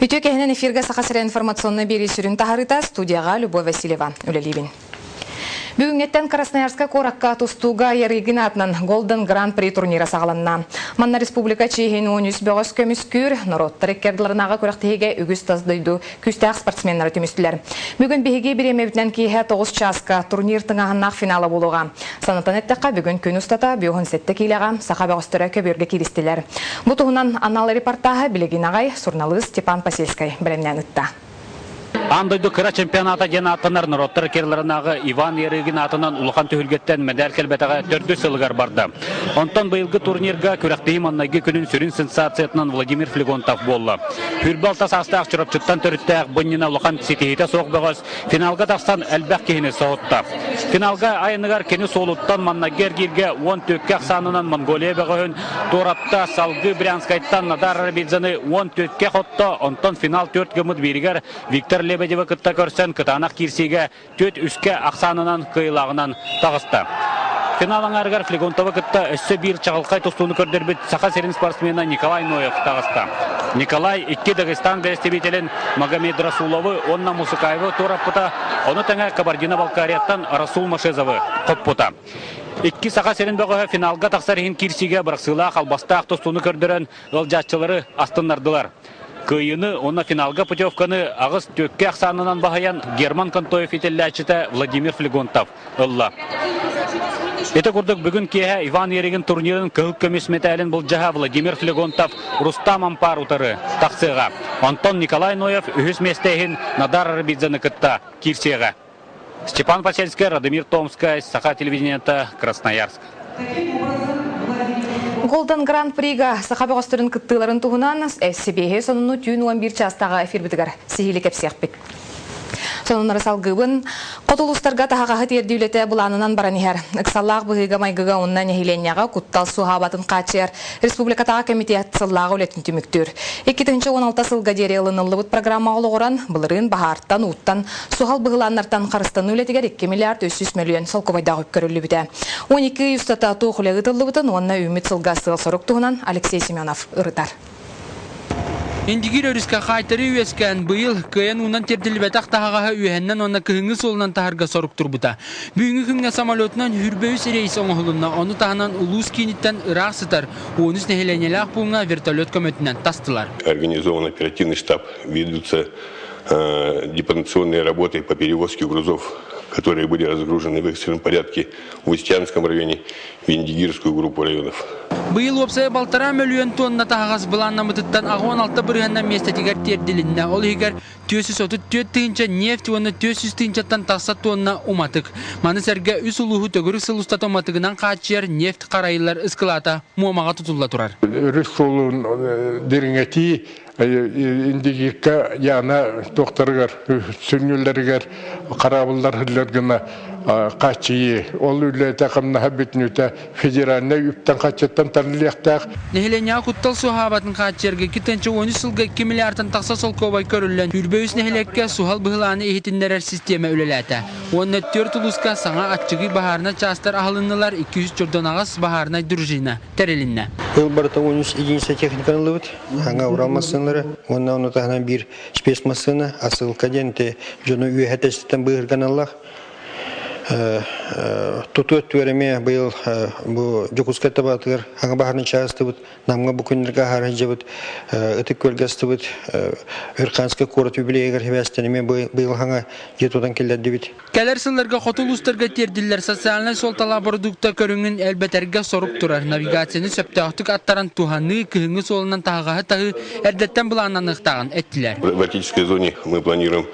Үтүө кэһинэн эфиргэ Саха сирэ информационнай биэрии сүрүн таһарыыта студияҕа Любовь Васильева үлэлиибин. Бүгүҥҥэттэн Красноярскай куоракка тустууга Ярыгин аатынан Golden Grand Prix турнира саҕаланна. Манна республика чиэһин 13 бөҕөс көмүскүүр, норуоттар иккардыларынааҕы күрэхтэһиигэ үгүс тас дойду күүстээх спортсменнара түмүстүлэр. Бүгүн биһиги бириэмэбитинэн киэһэ 9 чааска турнир тыҥааһыннаах финала буолуоҕа. Санатан эттэххэ, бүгүн күн устата 57 киилэҕэ саха бөҕөстөрө көбүөргэ кииристилэр. Бу туһунан анал репортаһы билигин аҕай суруналыыс Степан Посельскай бэлэмнээн ытта. Аан дойду кыра чемпионата диэн ааттанар норуоттар керларынааҕы Иван Ярыгин аатынан улахан түһүлгэттэн мэдээр кэлбэтэҕэ төрдүс сылыгар барда. Онтон быйылгы турнирга күрэхтэһии маҥнайгы күнүн сүрүн сенсациятынан Владимир Флегонтов буолла. 26 саастаах Чурапчыттан төрүттээх бынньына улахан ситиһиитэ суох бөҕөс финалга тахсан элбэх киһини соһутта. Финалга айаныгар кини суолуттан маннайгы эргииргэ 10 түөккэ ахсаанынан Монголия бөҕөһүн туоратта, салгыы Брянскайтан Надар Рабидзаны 10 түөккэ хотто, онтон финал түөрт гыммыт бииригэр Виктор Лебедевы кытта көрсөн кытаанах киирсиигэ түөрт үскэ ахсаанынан кыайыылааҕынан таҕыста. Финал аҥаарыгар Флегонтова кытта өссө биир чаҕылхай тустууну көрдөрбүт Саха сирин спортсмена Николай Ноев таҕыста. Николай икки Дагестан бэрэстэбиитэлин Магомед Расуловы уонна Мусукаевы туораппыта, ону тэҥэ Кабардино-Балкарияттан Расул Машезовы хоппута. Икки Саха сирин бөҕөһө финалга тахсар иһин киирсиигэ бырахсыылаах албастаах тустууну көрдөрөн ыалдьааччылары астыннардылар. Кыайыыны уонна финалга путевканы аҕыс түөккэ ахсаанынан баһыйан Герман Контоев итиллээччитэ Владимир Флегонтов ылла. Ити курдук бүгүн киэһэ Иван Еригин турнирын кыһыл көмүс мэтээлин былдьаһа Владимир Флегонтов Рустам Ампар утары тахсыаҕа. Онтон Николай Ноев үһүс миэстэ иһин Надар Арабидзены кытта киирсиэҕэ. Степан Посельскай, Радомир Томскай, Саха телевидениета, Красноярск. Голден Гран-прига саха бөҕөстөрүн кыттыыларын туһунан сибиэһи сонуну түүн 11 чаастааҕы эфирбитигэр сиһили кэпсиэхпит. Сонуннары салгыыбын. Хоту улуустарга таһаҕаһы тиэрдии үлэтэ былаанынан баран иһэр. Ыксаллаах быһыыга-майгыга уонна нэһилиэнньэҕэ куттал суоһаабатын хааччыйар республикатааҕы комитет сыллааҕы үлэтин түмүктүүр. 2016 сылга диэри ылыныллыбыт программаҕа олоҕуран, былырыын баһаартан, ууттан, суһал быһылааннартан харыстаныы үлэтигэр 2 миллиард 300 мөлүйүөн солкуобайдаах үп көрүллүбүтэ. 12 ый устата туох үлэ ыытыллыбытын уонна үүммүт сылга сыал-сорук туһунан Алексей Семенов ырытар. Индигир өрүскэ хаайтарыы үөскээн, быйыл кыайан уунан тиэрдиллибэтэх таһаҕаһы үөһэннэн уонна кыһыҥҥы суолунан таһарга сорук турбута. Бүгүҥҥү күҥҥэ самолетунан 23 рейс оҥоһулунна, ону таһынан улуус кииниттэн ыраах сытар 13 нэһилиэнньэлээх пууҥҥа вертолет көмөтүнэн тастылар. Организован оперативный штаб, ведутся депортационные работы по перевозке грузов, которые были разгружены в экстренном порядке в Устьянском районе, в Индигирскую группу районов. Быйыл уопсайа балтараа мөлүйүөн тонна таһаҕас былааннаммытыттан 86 бырыһыанна миэстэтигэр тиэрдилиннэ. Ол иһигэр 434 тыһыынча нефть уонна 400 тыһыынчаттан тахса тонна уматык. Маны сэргэ үс улууһу төгүрүк сыл устата уматыгынан хааччыйар нефть харайыллар ыскылаата Муомаҕа тутулла турар. Өрүс суолун дириҥэтии Индигирка Яна туохтарыгар сүнньүлэригэр хараабыллар сыллар гына хааччыйыы. Ол үлэтэ хамнаһа бүтүнүтэ федеральнай үптэн хаччыттан тарыллыахтаах. Нэһилиэнньэҕэ куттал суоһаабатын хааччыйарга 2013 сылга 2 миллиардтан тахса солкуобай көрүллэн, 23 нэһилиэккэ суһал быһылааны иһитиннэрэр систиэмэ үлэлээтэ. Уонна түөрт улууска саҥа аччыгый баһаарынай чаастар аһылыннылар, 200 чордонаҕас баһаарынай дружина тэрилиннэ. Ыл барыта 13 единица техниканы ыллыбыт. Аҥа Урал массыыналары уонна ону таһынан биир спецмассыына Асылка диэн ити дьону үөһэ тэститтэн быыһырганаллах. Туту өттүгэр эмиэ быйыл бу Дьокуускай табаатыгар аҥа баһарын чаастыбыт, Намҥа бу күннэргэ аһара сылдьыбыт, Ытык Күөлгэ астыбыт, Иркутскай куорат юбилейыгар сибээстэн эмиэ быйыл хаҥа дьиэ тутан киллэрдибит. Кэлэр сылларга хоту улуустарга тиэрдиллэр социальнай суолталаах бородуукта көрүҥүн элбэтэргэ сорук турар. Навигацияны сөптөөхтүк аттаран туһаныы, кыһыҥҥы суолунан таһаҕаһы таһыы эрдэттэн былааннаныахтааҕын эттилэр. В арктической зоне мы планируем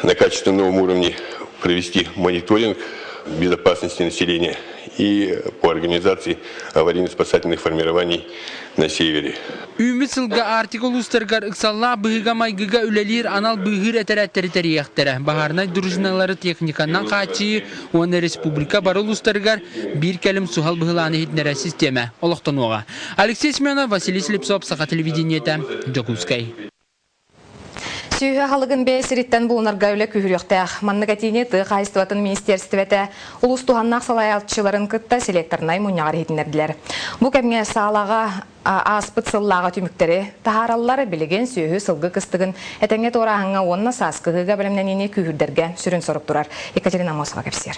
на качественном новом уровне провести мониторинг безопасности населения и по организации аварийно-спасательных формирований на севере. Үүммүт сылга Арктика улуустарыгар ыксаллаах быһыыга-майгыга үлэлиир анал быыһыыр этэрээттэри тэрийиэхтэрэ. Баһаарынай дружиналары техниканнан хааччыйыы уонна республика бары улуустарыгар биир кэлим суһал быһылааны иһитиннэрэр систиэмэ олохтонуоҕа. Алексей Семенов, Василий Слепцов, Саха телевидениетэ, Дьокуускай. Сүөһү аһылыгын бэйэ сириттэн булунарга үлэ күүһүрүөхтээх. Маннык этиини тыа хаһаайыстыбатын министиэристибэтэ улуус туһаннаах салайааччыларын кытта селекторнай мунньаҕар иһитиннэрдилэр. Бу кэмҥэ саалаҕа ааспыт сыллааҕы түмүктэри таһаараллар, билигин сүөһү сылгы кыстыгын этэҥҥэ туорааһыҥҥа уонна сааскы ыһыыга бэлэмнэниини күүһүрдэргэ сүрүн сорук турар. Екатерина Амосова кэпсиэр.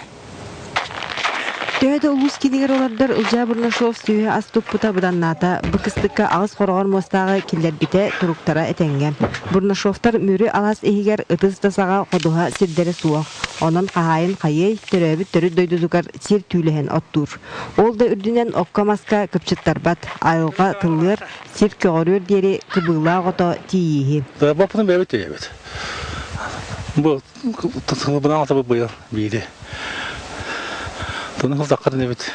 Төһө да улуус киинигэр олордор Ылдьаа Бурнашов сүөһү ас туппута быданнаата, бу кыстыкка аҕыс хороҕор муостааҕы киллэрбитэ туруктара этэҥҥэ. Бурнашовтар Мүрү алаас иһигэр ытыс да саҕа ходуһа сирдэрэ суох, онон хаһаайын хайыай, төрөөбүт төрүт дойдутугар сир түүлэһэн оттуур. Ол да үрдүнэн окко-маска кыпчыттарбат, айылҕа тыллыар, сир көҕөрүөр диэри кыбыылаах ото тиийииһи. Боппутун бэйэбит тиийэбит. Бу тылбынан быйыл биири. Туну сылтаххытын эбит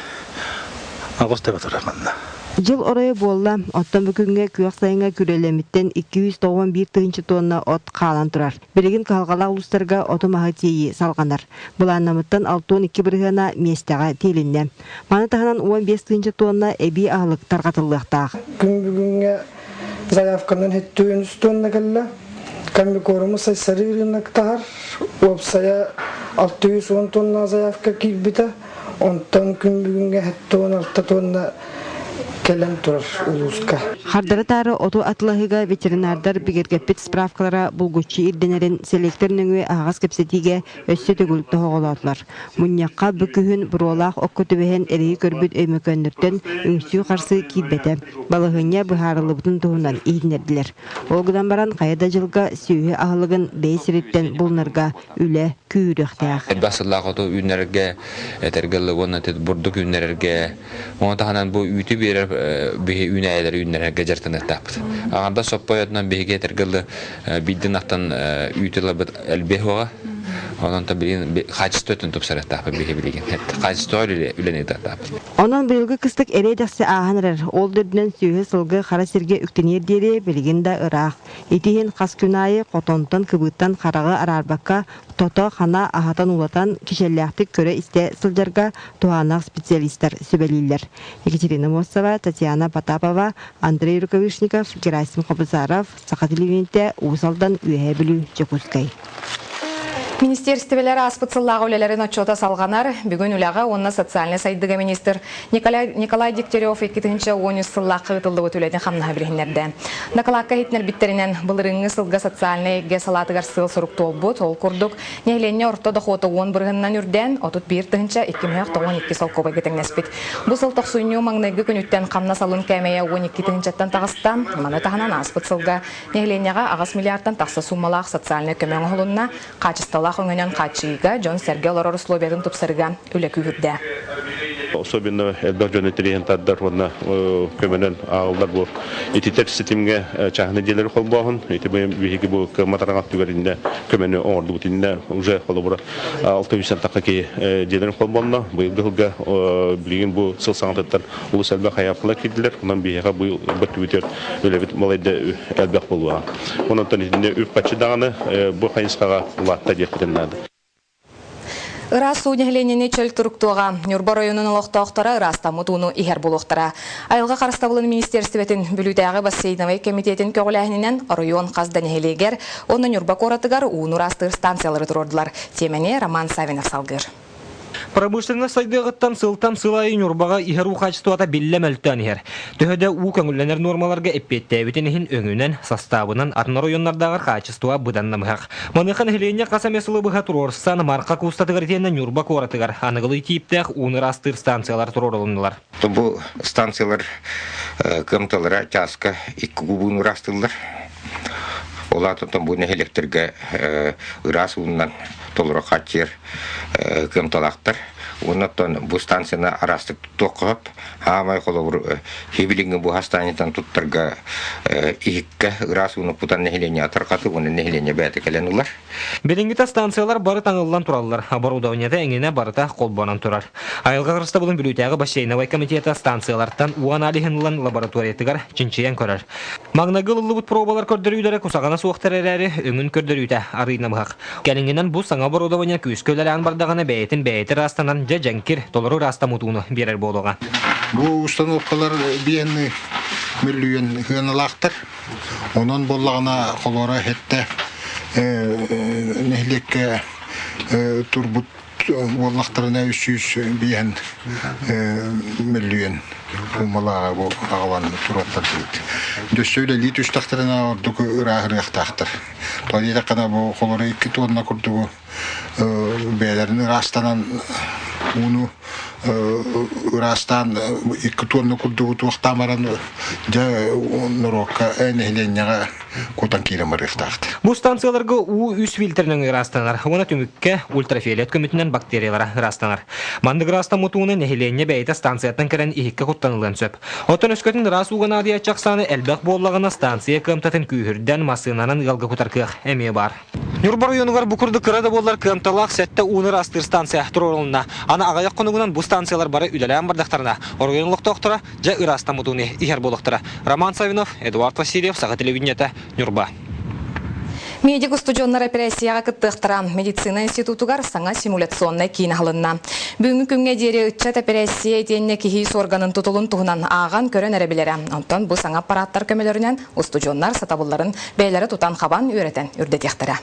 аҕыс төбө турар манна. Дьыл оройо буолла, оттон бу күҥҥэ күөх сайыҥҥа күрүөлэммиттэн 291 тыһыынча тонна от хаалан турар. Билигин кыһалҕалаах улуустарга оту-маһы тиэйии салҕанар. Былааннамыттан 62 бырыһыана миэстэҕэ тиэлиннэ. Маны таһынан 15 тыһыынча тонна эбии аһылык тарҕатыллыахтаах. Күн бүгүҥҥэ заявканан 73 тонна кэллэ. Комбикорму сайсарыы рыноктаһар. Уопсайа 610 тонна заявка киирбитэ. Онтон күн бүгүҥҥэ 76 тонна кэлэн турар улууска. Хардары-таары оту атылаһыыга ветеринардар бигэргэппит справкалара булгуччу ирдэнэрин селектор нөҥүө аһаҕас кэпсэтиигэ өссө төгүл тоһоҕолоотулар. Мунньахха бу күһүн буруолаах окко түбэһэн эрэйи көрбүт өймөкөөннөртөн үҥсүү-харсыы киирбэтэ. Балаһыанньа быһаарыллыбытын туһунан иһитиннэрдилэр. Ол гынан баран хайа да дьылга сүөһү аһылыгын бэйэ сириттэн булунарга үлэ күүрүөхтээх. Элбэх сыллаах оту үүннэрэргэ, этэргэ дылы уонна бурдук үүннэрэргэ, ону таһынан бу үүтү биэрэр биһи үүнээйилэри үүннэрэргэ дьарыктаныахтаахпыт. Аҥардас соппойотунан биһиги этэргэ дылы биирдэн ахтан үүтү ыларбыт элбиэ суоҕа. Онон билигин хаачыстыба өттүн тупсарыахтаахпыт биһи билигин. Хаачыстыба үлэни ыытыахтаахпыт. Онон быйылгы кыстык эрэй-дэхси ааһан эрэр. Ол да үрдүнэн сүөһү-сылгы хара сиргэ үктэниэр диэри билигин да ыраах. Ити иһин хас күн аайы хотонтон, кыбыыттан хараҕы араарбакка, тото-хана аһатан-уулатан, кичэллээхтик көрө-истэ сылдьарга туһааннаах специалистар сүбэлииллэр. Екатерина Мостова, Татьяна Потапова, Андрей Рукавишников, Герасим Хобусаров, Саха телевидениетэ, Уус Алдан, Үөһээ Бүлүү, Дьокуускай. Министиэристибэлэр ааспыт сыллааҕы үлэлэрин отчуота салҕанар. Бүгүн үлэҕэ уонна социальнай сайдыыга министр Николай, Николай Дегтярев 2013 сыллаахха ыытыллыбыт үлэни-хамнаһы билиһиннэрдэ. Дакылаакка иһитиннэрбиттэринэн, былырыыҥҥы сылга социальнай эйгэ салаатыгар сыал-сорук туолбут. Ол курдук, нэһилиэнньэ орто дохуота 10 бырыһынынан үрдээн, 31 тыһыынча 292 солкуобайга тэҥнэспит. Бу сыл тохсунньу маҥнайгы күнүттэн хамнас алын кээмэйэ 12 тыһыынчаттан таҕыста. Маны таһынан ааспыт сылга нэһилиэнньэҕэ 8 миллиардтан тахса суумалаах социальнай көмө оҥоһулунна, хаачысталаах өҥөнөн хааччыйыыга дьон-сэргэ олорор условиятын тупсарыыга үлэ күүһүрдэ. Особенно элбэх дьону тириэһин тардар уонна көмөнөн ааҕыллар бу ититэр ситимҥэ чааһынай дьиэлэри холбооһун. Ити биһиги бу кыаммат араҥа өттүгэр иннэ көмөнү оҥордубут иннэ уже холобура 600 тахха киһи дьиэлэрин холбонно. Быйылгы сылга билигин бу сыл саҥатыттан олус элбэх хайаапкалар киирдилэр. Онон биһиэхэ быйыл бөттүбүтүгэр үлэбит балайда элбэх буолуоҕа. Онон итиннэ үп-харчы даҕаны бу хайысхаҕа улаатта диэхпитин наада. Ыраас уу нэһилиэнньэни чөл туруктуоҕа. Ньурба оройуонун олохтоохторо ыраастаммыт ууну иһэр буолуохтара. Айылҕа харыстабылын министиэристибэтин Бүлүүтээҕи бассейновай кэмитиэтин көҕүлээһининэн оройуон хас да нэһилиэгэр уонна Ньурба куоратыгар ууну ыраастыыр станциялары туруордулар. Тиэмэни Роман Савинов салгыыр. Промышленность сайдыаҕыттан сылтан сыл аайы Ньурбаҕа иһэр уу хаачыстыбата биллэ мөлтөөн иһэр. Төһө да уу көҥүллэнэр нуормаларга эппиэттээбитин иһин өҥүнэн, састаабынан атын оройуоннардааҕар хаачыстыба быдан намыһах. Маныаха нэһилиэнньэ хас эмэ сылы быһа туруорсан Марха куустатыгар итиэннэ Ньурба куоратыгар аныгылыы тииптээх ууну ыраастыыр станциялар туруорулуннулар. Бу станциялар кыамталара чааска икки кубууну ыраастыыллар. Ол аатыттан бу нэһилиэктэргэ ыраас уунан толору хааччыйар кыамталаахтар. Уонна оттон бу станцияны араастык туохха сөп. Хаамай холобур хибилиҥҥи буһа станциятан туттарга иһиккэ ыраас ууну кутан нэһилиэнньэҕэ тарҕатыы уонна нэһилиэнньэ бэйэтэ кэлэн ылар. Билиҥҥитэ станциялар бары таҥыллан тураллар, оборудованиета эҥинэ барыта холбонон турар. Айылҕа харыстабылын Бүлүүтээҕи бассейновай комитета станциялартан уу аналиһын ылан лабораториятыгар чинчийэн көрөр. Маҥнайгы ылыллыбыт пробалар көрдөрүүлэрэ кусаҕана суохтар эрээри, өҥүн көрдөрүүтэ арыый намыһах. Кэлиҥҥинэн бу саҥа оборудование күүскэ үлэлээн бардаҕына бэйэтин бэйэтэ ыраастанан дьэ дьэҥкир, толору ыраастаммыт ууну биэрэр буолуоҕа. Бу установкалар биэнни мөлүйүөн сыаналаахтар. Онон буоллаҕына холоро эһэттэ. Нэһилиэккэ турбут буоллахтарына 305 мөлүйүөн суумалааҕы бу аҕалан туруортардыбыт. Өссө үлэлии түстэхтэринэ ордук ырааһырыахтаахтар. Тоҕо диэтэххинэ бу холоро 2 тонна курдугу бэйэлэрин ыраастанан ууну ыраастаан 2 тонна курдугу туохтаан баран дьэ норуокка нэһилиэнньэҕэ кутан киирэн барыахтаахтар. Бу станцияларга уу үс фильтринэн ыраастанар уонна түмүккэ ультрафиолет көмөтүнэн бактериялара ыраастанар. Маннык ыраастаммыт ууну нэһилиэнньэ бэйэтэ станцияттан кэлэн иһиккэ куттанылыан сөп. Оттон өскөтүн ыраас ууга наадыйааччы ахсаана элбэх буоллаҕына станция кыамтатын күүһүрдэн массыынанан ыалга кутар кыах эмиэ баар. Ньурба оройуонугар бу курдук кыра да буоллар кыамталаах сэттэ ууну ыраастыыр станция туруорулунна. Аны аҕыйах хонугунан бу станциялар бары үлэлээн бардахтарына, оройуон олохтоохторо дьэ ыраастаммыт ууну иһэр буолуохтара. Роман Савинов, Эдуард Васильев, Саха телевидениета, Ньурба. Медик устудьуоннар эпэрээссийэҕэ кыттыахтара. Медицина институтугар саҥа симуляционнай киин аһылынна. Бүгүҥҥү күҥҥэ диэри ыччат эпэрээссийэ итиэннэ киһи ис уорганын тутулун туһунан ааҕан көрөн эрэ билэрэ. Онтон бу саҥа аппарааттар көмөлөрүнэн устудьуоннар сатабылларын бэйэлэрэ тутан-хабан үөрэтэн үрдэтиэхтэрэ.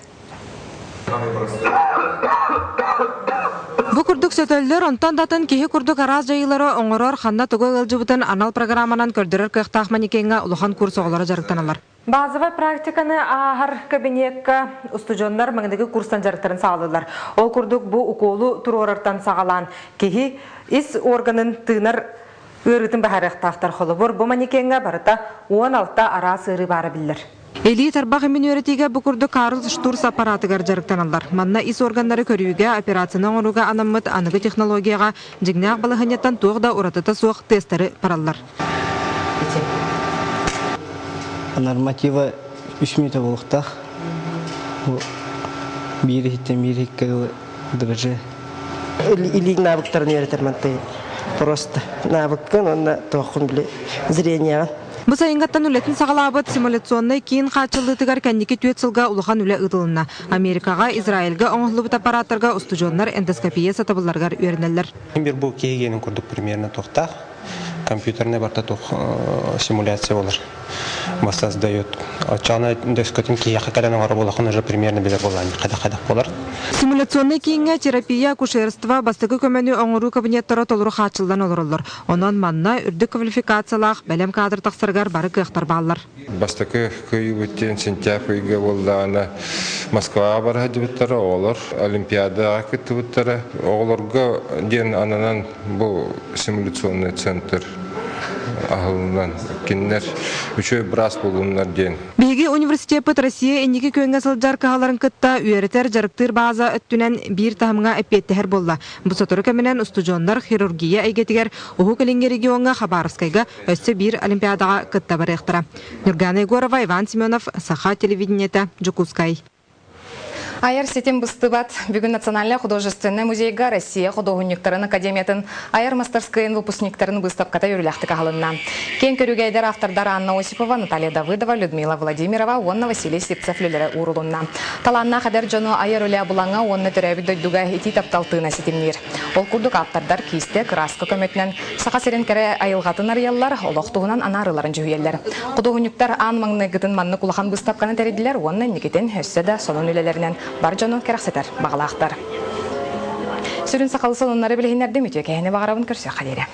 Бу курдук сөтөллөр, онтон да атын киһи курдук араас дьайыылары оҥорор, ханна тугу ыалдьыбытын анал программанан көрдөрөр кыахтаах манекеҥҥа улахан курс оҕолоро дьарыктаналлар. Базовай практиканы ааһар кабинекка устудьуоннар маҥнайгы курстан дьарыктарын саҕалыыллар. Ол курдук бу укуолу туруорартан саҕалаан киһи ис органын тыынар ыарыытын быһаарыахтаахтар. Холобур, бу манекеҥҥа барыта 16 араас ыарыы баара биллэр. Илии тарбах имин үөрэтиигэ бу курдук Карл Штурс аппаратыгар дьарыктаналлар. Манна ис органнары көрүүгэ, операцияны оҥорууга анаммыт аныгы технологияҕа дьиҥнээх балаһыанньаттан туох да уратыта суох тесттары бараллар. Норматива үс мүнүүтэ буолуохтаах. Биир иһиттэн биир иһиккэ дылы ДВЖ. Илииҥ навыктарын үөрэтэр мантай просто навыккын уонна туоххун били зрениеҕын. Бу сайыҥҥаттан үлэтин саҕалаабыт симуляционнай киин хааччыллыытыгар кэнники түөрт сылга улахан үлэ ыытылынна. Америкаҕа, Израильга оҥоһуллубут аппарааттарга устудьуоннар эндоскопия сатабылларыгар үөрэнэллэр. Бир бу киһигиэнин курдук примерно туохтаах компьютерный барта туох симуляция болар воссоздает. Оччоҕуна дөскөтүн киһиэхэ кэлэн оҥоро буолахын уже примерно билэр буолаан хайдах-хайдах болар. Симуляционнай кииҥҥэ терапия, акушерство, бастакы көмөнү оҥоруу кабинеттара толору хааччыллан олороллор. Онон манна үрдүк квалификациялаах бэлэм кадр тахсарыгар бары кыахтар бааллар. Бастакы кыайыыбыт диэн сентябрь ыйга буоллаҕына Москваҕа бара сылдьыбыттара оҕолор Олимпиадаҕа кыттыбыттара. Оҕолорго диэн ананан бу симуляционный центр аһылынан кинилэр үчүгэй быраас буолуннар диэн. Биһиги университеппыт Россия инники күөҥҥэ сылдьар кыһаларын кытта үөрэтэр, дьарыктыыр бааза өттүнэн биир таһымҥа эппиэттэһэр буолла. Бу сотору кэминэн устудьуоннар хирургия эйгэтигэр Уһук Илиҥҥи региоҥҥа Хабаровскайга өссө биир олимпиадаҕа кытта барыахтара. Нюргана Егорова, Иван Семенов, Саха телевидениетэ, Дьокуускай. Айар ситим быстыбат. Бүгүн Национальнай художественнай музейга Россия худуоһунньуктарын академиятын айар мастерскайын выпускниктарын выставката үөрүүлээхтик аһылынна. Киэҥ көрүүгэ эдэр автордар Анна Осипова, Наталья Давыдова, Людмила Владимирова уонна Василий Сивцев үлэлэрэ уурулунна. Талааннаах эдэр дьону айар үлэ абылаҥа уонна төрөөбүт дойдуга итии таптал тыына ситимниир. Ол курдук ааптардар киистэ, кырааска көмөтүнэн Саха сирин кэрэ айылҕатын арыйаллар, олох туһунан анаарыыларын дьүһүйэллэр. Худуоһунньуктар аан маҥнайгытын маннык улахан быыстапканы тэрийдилэр уонна инникитин өссө да сонун үлэлэринэн бар дьону кэрэхсэтэр баҕалаахтар. Сүрүн сахалыы сонуннары билиһиннэрдим үтүө кэһини баҕарабын көрсүөххэ диэри.